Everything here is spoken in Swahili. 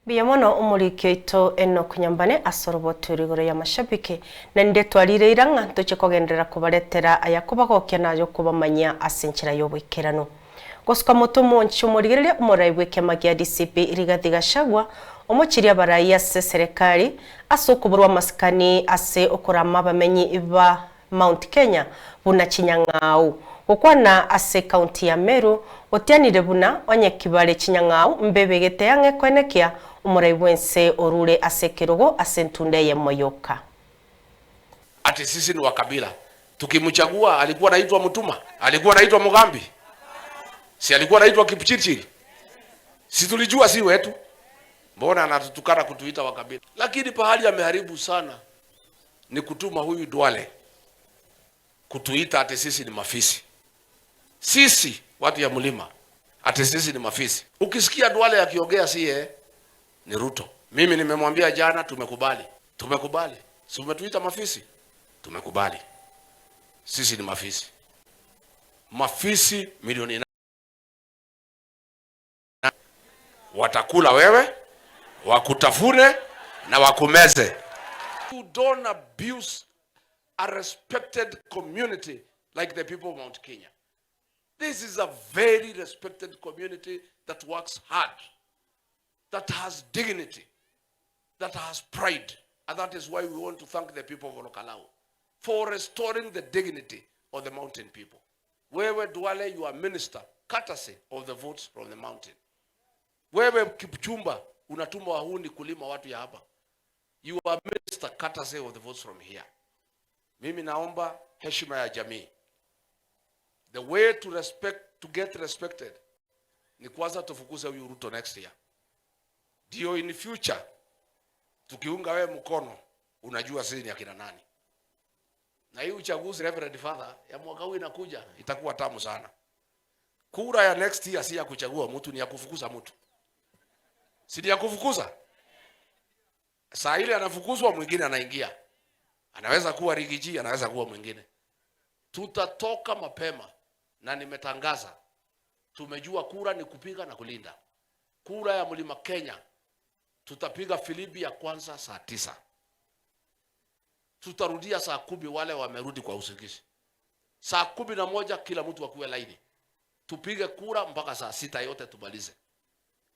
Mbuya mono omoriki oito Enock Nyambane ase oroboto igoro y'amashabiki, na ninde twarire eira ng'a ntoche kogenderera kobaretera aya kobagokia na ay'okobamanyia ase enchera y'oboikeranu. Gosuka motwe omonche omorigereria omorai bw'ekiama gia DCP Rigathi Gachagua omochirie abarai ase eserekari ase okoborwa amasikani ase okorama abamenyi ba Mount Kenya buna chinyang'au. Gokwana ase ekaunti ya Meru, otianire buna onye kibare chinyang'au mbebegete ang'e koenekia omorai bw'ense orure ase ekerogo ase entunda eyemo yoka. Ati sisi ni wa kabila. Tukimchagua alikuwa anaitwa Mutuma? Alikuwa anaitwa Mugambi? Si alikuwa anaitwa Kipchirchir? Si tulijua si wetu? Mbona anatutukana kutuita wa kabila? Lakini pahali ameharibu sana ni kutuma huyu Duale kutuita ati sisi ni mafisi. Sisi watu ya mlima ati sisi ni mafisi. Ukisikia Duale akiongea si ni Ruto. Mimi nimemwambia jana, tumekubali. Tumekubali. Si umetuita mafisi? Tumekubali. Sisi ni mafisi. Mafisi milioni watakula wewe, wakutafune na wakumeze. You don't abuse a respected community like the people of Mount Kenya. This is a very respected community that works hard, that has dignity, that has pride. And that is why we want to thank the people of Ol Kalou for restoring the dignity of the mountain people. Wewe Duale, you are minister, courtesy of the votes from the mountain. Wewe Kipchumba, unatuma wahuni kulima watu ya hapa. You are minister, courtesy of the votes from here. Mimi naomba heshima ya jamii. The way to respect, to get respected ni kwanza tufukuze huyu Ruto next year. Ndio in future tukiunga wewe mkono unajua sisi ni akina nani. Na hii uchaguzi, Reverend Father, ya mwaka huu inakuja itakuwa tamu sana. Kura ya next year si ya kuchagua mtu, ni ya kufukuza mtu. Si ni ya kufukuza? Saa ile anafukuzwa, mwingine anaingia. Anaweza kuwa Riggy G, anaweza kuwa mwingine. Tutatoka mapema na nimetangaza. Tumejua kura ni kupiga na kulinda. Kura ya Mlima Kenya tutapiga filimbi ya kwanza saa 9. Tutarudia saa 10 wale wamerudi kwa usingizi. Saa 11 kila mtu akuwe laini. Tupige kura mpaka saa 6 yote tumalize.